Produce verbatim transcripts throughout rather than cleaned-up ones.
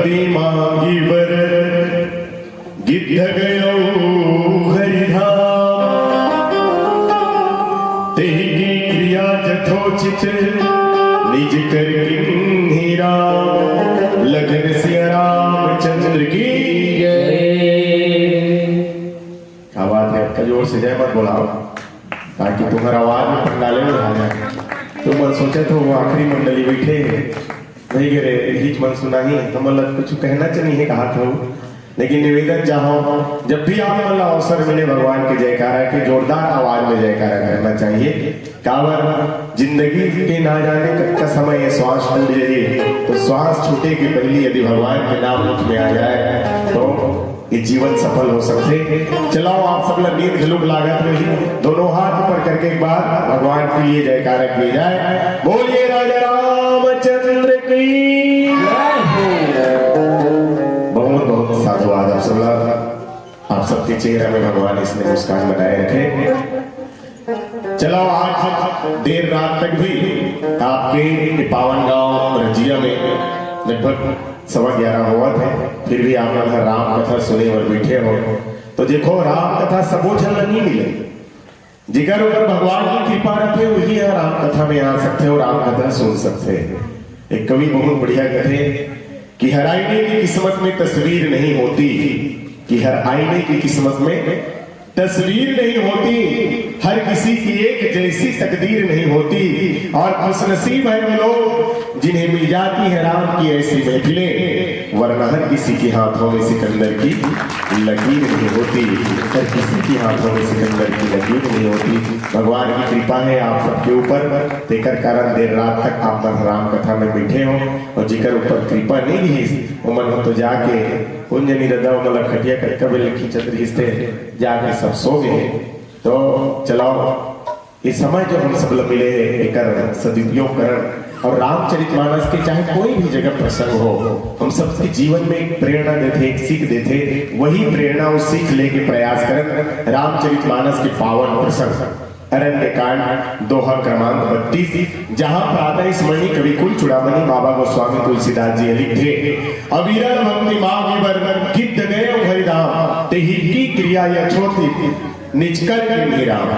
मांगी बर गिद्ध गयो हरिधाम। तेहि की क्रिया जथोचित निज कर कीन्ही राम। लखन सिया रामचंद्र की जय। क्या बात है, अतका जोर से जय मत बोलाओ, ताकि तुम्हारा आवाज में पंडाले में आ जाए। तुमन सोचत हो वो आखिरी मंडली बैठे हे, नहीं गे रे, इहीच मन सुनाही, हमन ला कुछ कहना च नइ हे कहात हो। लेकिन निवेदन चाहो, जब भी आप मन ला अवसर मिले, भगवान के जयकारा के जोरदार आवाज में जयकारा करना चाहिए। काबर जिंदगी के ना जाने कतका समय ये श्वास टूट जाही, तो श्वास छूटे के पहली यदि भगवान के नाम मुख में आ जाए, तो ये जीवन सफल हो सकथे। चलाओ, आप सब ला नींद घलुक लागत रही, दोनों हाथ ऊपर करके एक बार भगवान के लिए जयकारा किए जाए। बोलिए राजा रामचंद्र की। बहुत बहुत साधुवाद आप सब ला। आप सबके चेहरा में भगवान इसने मुस्कान बनाए रखे। चलो, आज देर रात तक भी आपके ये पावन गांव रजिया में लगभग सवा ग्यारह होवत हे, फिर भी आप मन ह राम कथा सुने बर बैठे हो। तो देखो, राम कथा सबो झन ल नहीं मिले, जेकर ऊपर भगवान की कृपा रखे, वही ह राम कथा में आ सकथे और राम कथा सुन सकथे। एक कवि बहुत बढ़िया कथे कि हर आईने की किस्मत में तस्वीर नहीं होती, कि हर आईने की किस्मत में तस्वीर नहीं होती, हर किसी की एक जैसी तकदीर नहीं होती। और खुशनसीब है वो लोग जिन्हें मिल जाती है राम की ऐसी महफिलें, वरना हर किसी के हाथों में सिकंदर की लकीर नहीं होती, हर किसी के हाथों में सिकंदर की लकीर नहीं होती। भगवान की कृपा है आप सबके ऊपर, तेकर कारण देर रात तक आप मन राम कथा में बैठे हो, और जेकर ऊपर कृपा नहीं रहिस, ओमन ह तो जाके कुंजनी ददा ओमन ला खटिया कतका बेर ले खींचत रहिस थे, जाके सब सो गए। तो चलाओ, ये समय जो हम सब ला मिले हे, एकर सदुपयोग करन। और रामचरितमानस के चाहे कोई भी जगह प्रसंग हो, हम सबके जीवन में एक प्रेरणा देथे, एक सीख देथे। वही प्रेरणा और सीख लेके प्रयास करन रामचरितमानस के पावन प्रसंग। अरण्य कांड, दोहा क्रमांक बत्तीस, जहां प्रातः स्मरणी कवि कुल चूड़ामणि बाबा गोस्वामी तुलसीदास जी लिखथे, अविरल भक्ति मांगी बर गिद्ध गयो हरिधाम, तेहि की क्रिया यथोचित निज कर कीन्ही राम।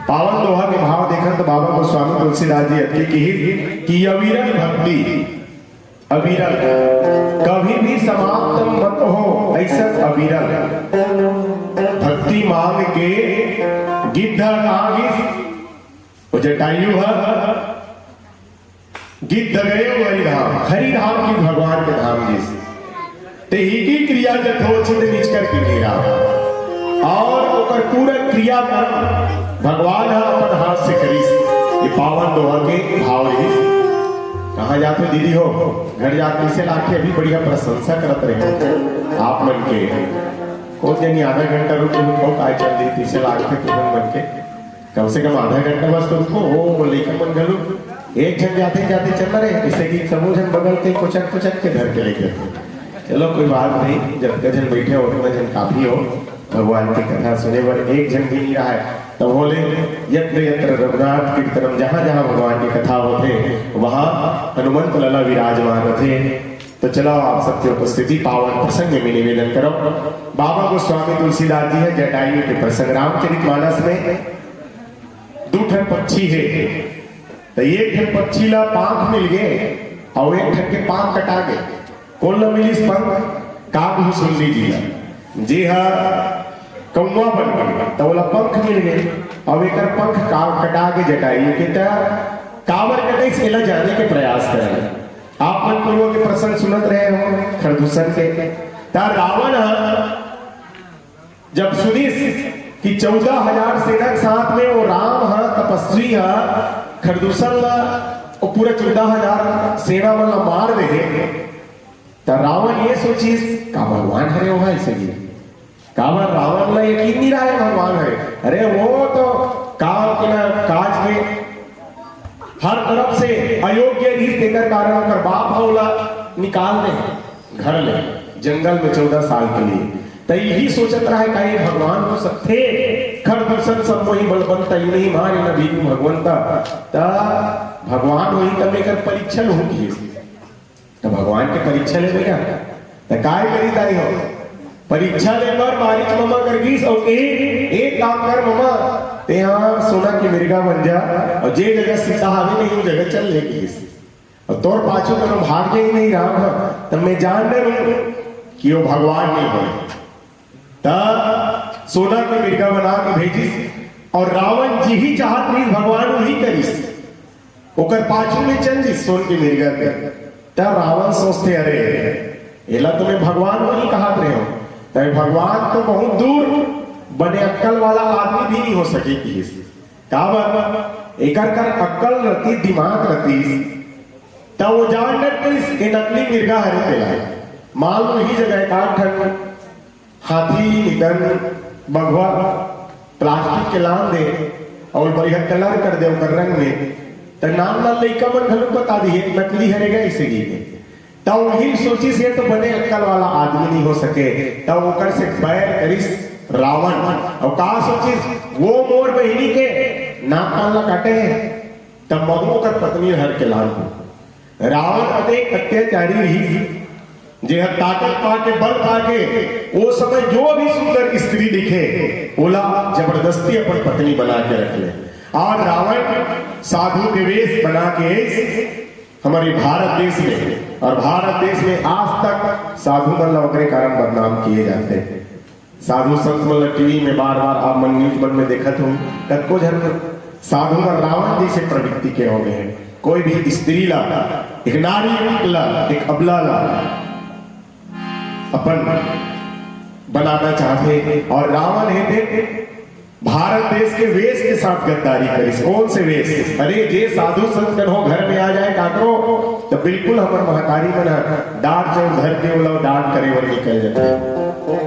पावन दोहा के भाव देखन तो बाबा गोस्वामी तुलसीदास जी अतके किहिस कि अविरल भक्ति, अविरल, कभी भी समाप्त मत हो, ऐसा अविरल भक्ति मांग के गिद्ध कहाँ गिस? वो जटायु ह गिद्ध गयो हरिधाम, हरिधाम की भगवान के धाम गिस। तेहि की क्रिया जथोचित निज कर कीन्ही राम। और ओकर पूरा क्रियाकर्म भगवान ह अपन हाथ से करिस। ये पावन दोहा के भाव रहिस। कहाँ जात हो दीदी हो? घर जात कैसे लाखे? अभी बढ़िया प्रशंसा करत रहे आप मन के। कोन जनी आधा घंटा रुक के उठो, काय चल रही, कैसे लाखे तुमन मन के? कम से कम आधा घंटा बस तो रुको। वो लइका मन घलो एक झन जाते जाते चल रहे, जैसे कि सबो झन बगल के कोचक कोचक के धर के लेके। चलो कोई बात नहीं, जतका झन बैठे हो उतना झन काफी हो। भगवान की कथा सुने बर एक झन भी नहीं रहा है। तब बोले, यत्र यत्र रघुनाथ कीर्तनम, जहाँ जहाँ भगवान की कथा होथे, वहाँ हनुमंत लला विराजमान रथे। तो चलो, आप सबके उपस्थिति पावन प्रसंग में निवेदन करो। बाबा गोस्वामी तुलसीदास जी है जटायु के प्रसंग रामचरित मानस में। दू ठन पक्षी हे, तो एक ठन पक्षी ला पांख मिल गए और एक ठन के पांख कटा गए। कोन ला मिलिस पंख? काग भुसुंडी जी ला। जी हाँ, कौवा बन गए, तो ओला पंख मिल गए और एकर पंख का कटा के जटायु के, त काबर कटे, एला जाने के प्रयास करें। आप मन पूर्व के प्रसंग सुनत रहे हो खरदूषण के। त रावण ह जब सुनिस कि चौदह हजार सेना के साथ में वो राम ह, तपस्वी ह, खरदूषण ला, वो पूरा चौदह हजार सेना मन ला मार दे हे, त रावण ये सोचिस, का भगवान हरे ओहा ऐसे गिर? काबर रावण ला यकीन नहीं रहा है भगवान हरे। अरे वो तो काम के ना काज के हर तरफ से अयोग्य रहिस, तेकर कारण ओकर बाप ह ओला निकाल दे घर ले, जंगल में चौदह साल के लिए। त यही सोचत रहा है, का ये भगवान हो सकथे? खरदूषण सब मोहि बलवंत, इनहि मारे न भीरु भगवंत। त भगवान होही तब एकर परीक्षण होही। त भगवान के परीक्षा ले बेटा। त काय करी तारी हो? परीक्षा ले बर मारीच ममा कर गिस अउ कही, "एक काम कर ममा, ते हा सोना के मिर्गा बन जा, अउ जे जगह सीता हावे नहीं, वो जगह चल ले," कहिस। अउ तोर पाछू कोनो भाग जाही नहीं राम ह, त मैं जान डरहूं कि वो भगवान नहीं होय। त सोना के मिर्गा बना के भेजिस, अउ रावण जी ही चाहत रहिस, भगवान वही करिस। ओकर पाछू में चल दिस सोन के मिर्गा के। त रावण सोचथे, "अरे, एला तो मैं भगवान नहीं कहत रहे हो, त भगवान तो बहुत दूर, बने अक्कल वाला आदमी भी नहीं हो सके," कहिस। काबर? एकर कर अक्कल रतिस, दिमाग रतिस, त वो जान डरतिस, ये नकली मिर्गा हरे तेला। मान लो, इही जगह एक आध ठन हाथी निकन बघवा प्लास्टिक के लान दे अउ बढ़िया कलर कर दे ओकर रंग में, त नान नान लइका मन घलो बता दिही, "नकली हरे गा," अइसे कहिके। त वही सोचिस, "ये तो बने अक्कल वाला आदमी नहीं हो सके," त ओकर से बैर करिस रावण। अउ का सोचिस, "वो मोर बहिनी के नाक कान ला काटे हे, त महूं ओकर पत्नी हर के लान दूं।" रावण अतेक अत्याचारी रहिस, जे ह ताकत पाके, बल पाके, ओ समय जो भी सुंदर स्त्री दिखे, ओला जबरदस्ती अपन पत्नी बना के रख ले। अउ रावण साधु के वेश बना के आइस हमर भारत देश में, अउ भारत देश में आज तक साधु मन ला ओकरे कारण बदनाम किए जाथे। साधु संत मन ला टीवी में बार-बार आप मन न्यूज मन में देखत हो, कतको झन साधु मन रावण जैसे प्रवृत्ति के हो गए हैं। कोई भी स्त्री ला, एक नारी ला, एक अबला ला अपन बनाना चाहथे, अउ रावण हे ते भारत देश के वेश के साथ गद्दारी करिस। कौन से वेश? अरे, जे साधु संत कन्हो घर में आ जाए काकरो, त बिल्कुल हमर महतारी मन ह दार चाउर धर के ओला दान करे बर निकल जाथे।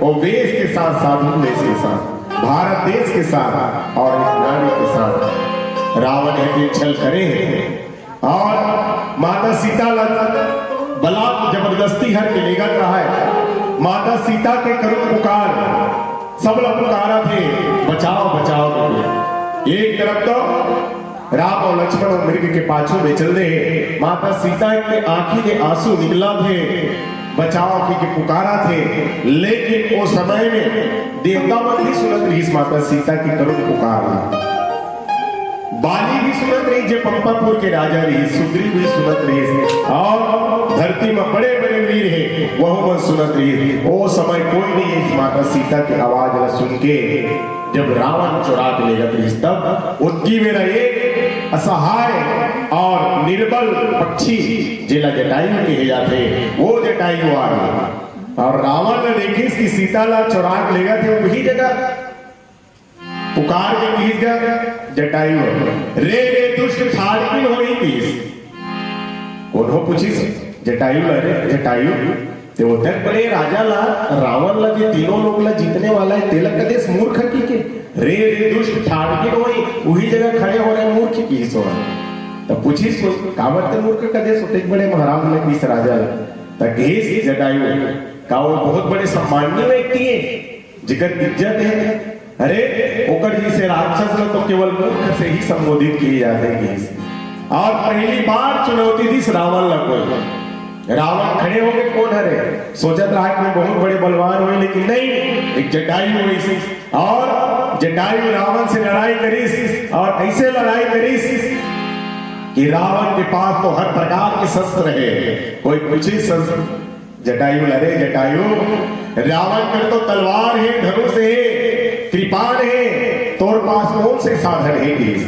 वो वेश के साथ, साधु वेश के साथ, भारत देश के साथ अउ एक नारी के साथ रावण हे ते छल करे हे। अउ माता सीता ला बलात् जबरदस्ती हर के लेगत रहा हे। माता सीता के करुण पुकार, सब ला पुकारत हे, "बचाओ, बचाओ," करके। एक तरफ तो राम अउ लक्ष्मण अउ मृग के पाछू में चल दे हे, माता सीता के आंखी में आंसू निकलत हे, "बचाओ," कहिके पुकारत हे, लेकिन ओ समय में देवता मन भी सुनत रहिस माता सीता के करुण पुकार ला। बाली भी सुनत रहिस, जे पंपापुर के राजा रहिस, सुग्रीव भी सुनत रहिस, अउ धरती में बड़े-बड़े वीर हे, वहू मन सुनत रहिस। ओ समय कोई नहीं इस माता सीता के आवाज ला सुन के जब रावण चोरा के लेगत रहिस, तब ओतकी बेरा एक असहाय अउ निर्बल पक्षी, जेला जटायु कहे जाथे, वो जटायु आ गे। अउ रावण ने देखिस कि सीता ला चोरा के लेगत हे, वही जगह पुकार के कहिस गा जटायु, "रे, रे दुष्ट ठाढ़किन होही," कहिस। कोनो पूछिस जटायु ला, "रे जटायु, ते ओतक बड़े राजा ला, रावण ला, जे तीनों लोक ला जीतने वाला हे, तेला कदेस मूर्ख कहिके? रे, रे दुष्ट ठाढ़किन होही, उही जगह खड़े हो रहे मूर्ख," कहिस ओला। तब पूछिस कोई, "काबर ते मूर्ख कदेस ओतक बड़े महाराज ला, कहिस राजा ला?" तब कहिस जटायु, "का वो बहुत बड़े सम्माननीय व्यक्ति हे?" जेकर इज्जत हे, अरे, ओकर जैसे राक्षस ला तो केवल मूर्ख से ही संबोधित किए जाथे, कहिस। अउ पहली बार चुनौती दिस रावण ला कोई। रावण खड़े होके, "कोन हरे?" सोचत रहा कि मैं बहुत बड़े बलवान होही, लेकिन नहीं, एक जटायु होइस। अउ जटायु रावण से लड़ाई करिस, अउ ऐसे लड़ाई करिस कि रावण के पास तो हर प्रकार के शस्त्र हे। कोई पूछिस शस्त्र, जटायु ला, "रे जटायु, रावण कर तो तलवार हे, धनुष हे, कृपाण हे, तोर पास कौन से साधन हे?" कहिस।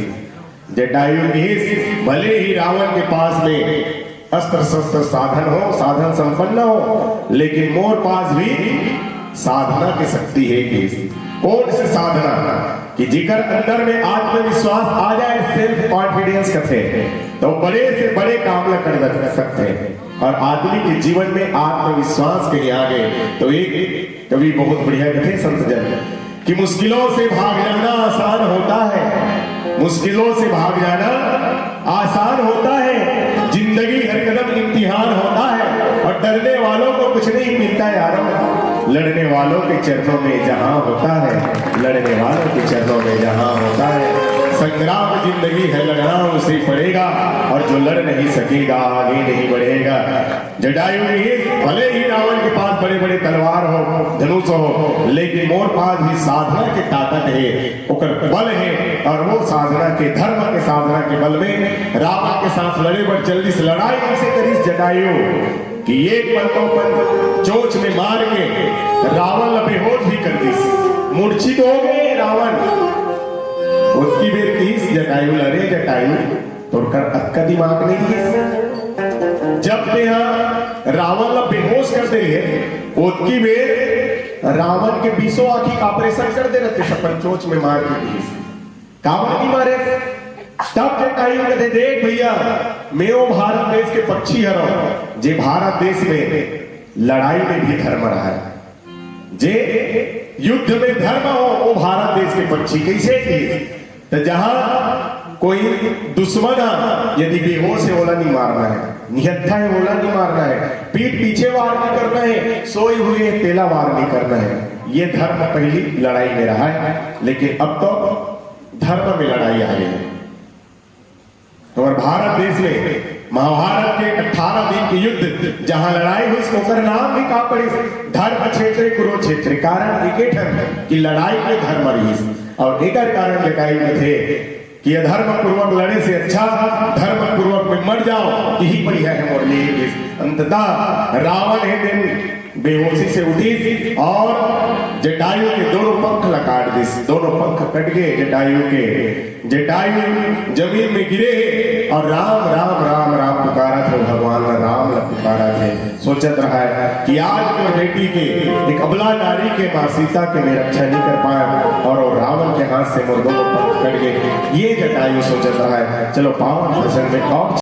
जटायु कहिस, "भले ही रावण के पास में अस्त्र शस्त्र साधन हो, साधन संपन्न हो, लेकिन मोर पास भी साधना के शक्ति हे," कहिस। कौन से साधना? कि जेकर अंदर में आत्मविश्वास आ जाए, self confidence कथे, तो बड़े से बड़े काम ला कर सकथे। अउ आदमी के जीवन में आत्मविश्वास कहीं आ गे, तो एक कवि बहुत बढ़िया लिखे संत जन कि मुश्किलों से भाग जाना आसान होता है, मुश्किलों से भाग जाना आसान होता है, जिंदगी हर कदम इम्तिहान होता है, अउ डरने वालों को कुछ नहीं मिलता यारो, लड़ने वालों के चरणों में जहां होता है, लड़ने वालों के चरणों में जहां होता है। संग्राम जिंदगी है, लड़ना उसे पड़ेगा, और जो लड़ नहीं सकेगा, आगे नहीं बढ़ेगा। जटायु ने, भले ही रावण के पास बड़े बड़े तलवार हो, धनुष हो, लेकिन मोर पास भी साधना के ताकत है, ओकर बल है, और वो साधना के, धर्म के साधना के बल में रावण के साथ लड़े बर चल दिस। लड़ाई ऐसे करिस जटायु कि एक पल तो अपन चोंच में मार के रावण ला बेहोश भी कर दिस। मूर्छित हो गए रावण। ओतकी बेर किहिस जटायु ला, "रे जटायु, तोर कर अतका दिमाग नहीं है? जब तेहा रावण ला बेहोश कर दे रहे, ओतकी बेर रावण के बीसों आँखी का ऑपरेशन कर दे रहते, अपन चोंच में मार के।" किहिस, "काबर नहीं मारे?" तब जटायु कथे, "देख भैया, मैं वो भारत देश के पक्षी हरव, जे भारत देश में लड़ाई में भी धर्म रहा है, जे युद्ध में धर्म हो, वो भारत देश के पक्षी।" कैसे? कि तो जहाँ कोई दुश्मन है, यदि बेहोश है, ओला नहीं मारना है, निहत्था है, ओला नहीं मारना है, पीठ पीछे वार नहीं करना है, सोए हुए तेला वार नहीं करना है। ये धर्म पहली लड़ाई में रहा है, लेकिन अब तो धर्म में लड़ाई आ गई है। हमारे भारत देश में महाभारत के अठारह दिन के युद्ध, जहां लड़ाई हुई, ओकर नाम भी का पड़िस? धर्म क्षेत्र, कुरुक्षेत्र। कारण एके ठन कि लड़ाई में धर्म रहिस, और एकर कारण लड़ाई में थे कि अधर्म पूर्वक लड़े से अच्छा धर्म पूर्वक में मर जाओ, यही बढ़िया है मोर लिए। अंततः रावण हे दिन बेहोशी से उठिस और जटायु के दोनों पंख ला काट दिस। दोनों पंख कट गए जटायु के। जटायु जमीन में गिरे और राम, राम, राम, राम पुकारा थे, भगवान ला राम ला पुकारा थे। सोचत रहा है कि आज मोर बेटी के, एक अबला नारी के, माँ सीता के मैं रक्षा नहीं कर पाया और वो रावण के हाथ से मोर दोनों पंख कट गए। ये जटायु सोचत रहा है। चलो, पावन प्रसंग में और